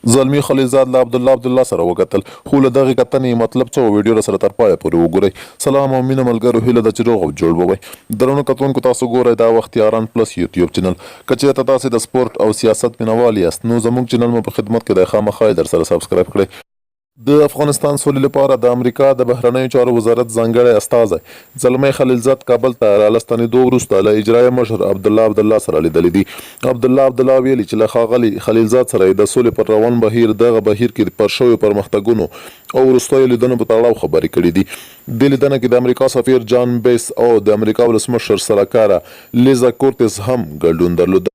زلمي خلیلزاد له عبدالله عبدالله سره وکتل، خو له دغې کتنې یې مطلب څه و، ویډیو راسره تر پایه پورې وګورئ. سلام او مینه ملګرو، هیله ده چې روغ او جوړ به وئ. درنو کتونکو تاسو ګورئ دا وخت یاران پلس یوتیوب چینل. که چیرته تاسې د سپورټ او سیاست مینوال یاست نو زموږ چینل مو په خدمت کې دی، خامخا یې درسره سبسکرایب کړئ. د افغانستان سولې لپاره د امریکا د بهرنیو چارو وزارت ځانګړی استازی زلمی خلیلزاد کابل ته را له ستنېدو وروسته له اجرایي مشر عبدالله عبدالله سره لیدلي دي. عبدالله عبدالله ویلي چې له ښاغلي خلیلزاد سره یې د سولې پر روان بهیر، دغه بهیر کې پر شویو پرمختګونو او وروستیو لیدنو په تړاو خبرې کړې دي. دې لیدنه کې د امریکا سفیر جان بیس او د امریکا ولسمشر سلاکاره لیزا کورتیس هم ګډون درلود.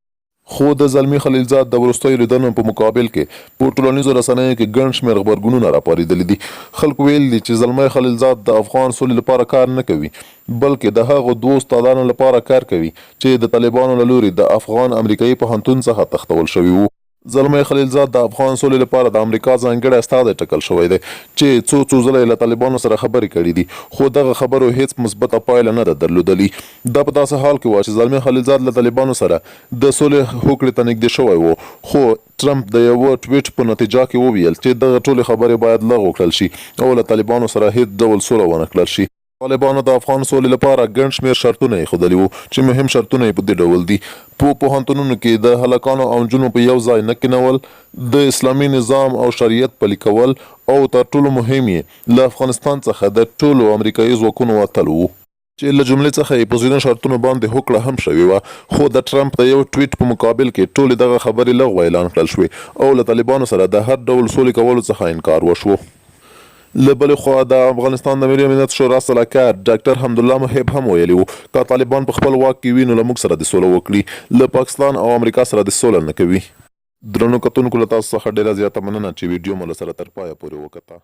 خو د زلمي خلیلزاد د وروستیو لیدنو په مقابل کې په ټولنیزو رسنیو کې ګڼ شمېر غبرګونونه راپارېدلي دي. خلکو ویلي دي چې زلمی خلیلزاد د افغان سولې لپاره کار نه کوي، بلکې د هغو دوو استادانو لپاره کار کوي چې د طالبانو له لوري د افغان امریکايي پوهنتون څخه تښتول شوي وو. زلمی خلیلزاد د افغان سولې لپاره د امریکا ځانګړی استازی ټاکل شوی دی چې څو څو ځله یې له طالبانو سره خبرې کړې دي، خو دغه خبرو هېڅ مثبته پایله نه ده درلودلي. دا په داسې حال کې وه چې زلمی خلیلزاد له طالبانو سره د سولې هوکړې ته نږدې شوی و، خو ټرمپ د یوه ټویټ په نتیجه کې وویل چې دغه ټولې خبرې باید لغو کړل شي او له طالبانو سره هېڅ ډول سوله ونه کړل شي. طالبانو د افغان سولې لپاره ګڼ شمېر شرطونه اېښودلي وو چې مهم شرطونه یې په دې ډول دي، په پوهنتونونو کې د هلکانو او نجونو په یو ځای نه کېنول، د اسلامي نظام او شریعت پلي کول او تر ټولو مهم یې له افغانستان څخه د ټولو امریکايي ځواکونو وتل وو. چې له جملې څخه یې په ځینو شرطونو باندې هوکړه هم شوې وه، خو د ټرمپ د یو ټویټ په مقابل کې ټولې دغه خبرې لغوه اعلان کړل شوې او له طالبانو سره د هر ډول سولې کولو څخه انکار وشو. له بلې خوا د افغانستان د ملي امنیت شورا سلاکار ډاکټر حمدالله محب هم ویلي وو، که طالبان په خپل واک کې وي نو له موږ سره دې سوله وکړي، له پاکستان او امریکا سره دې سوله نه کوي. درنو کتونکو له تاسو څخه ډیره زیاته مننه چې ویډیو مو له سره تر پایه پورې وکته.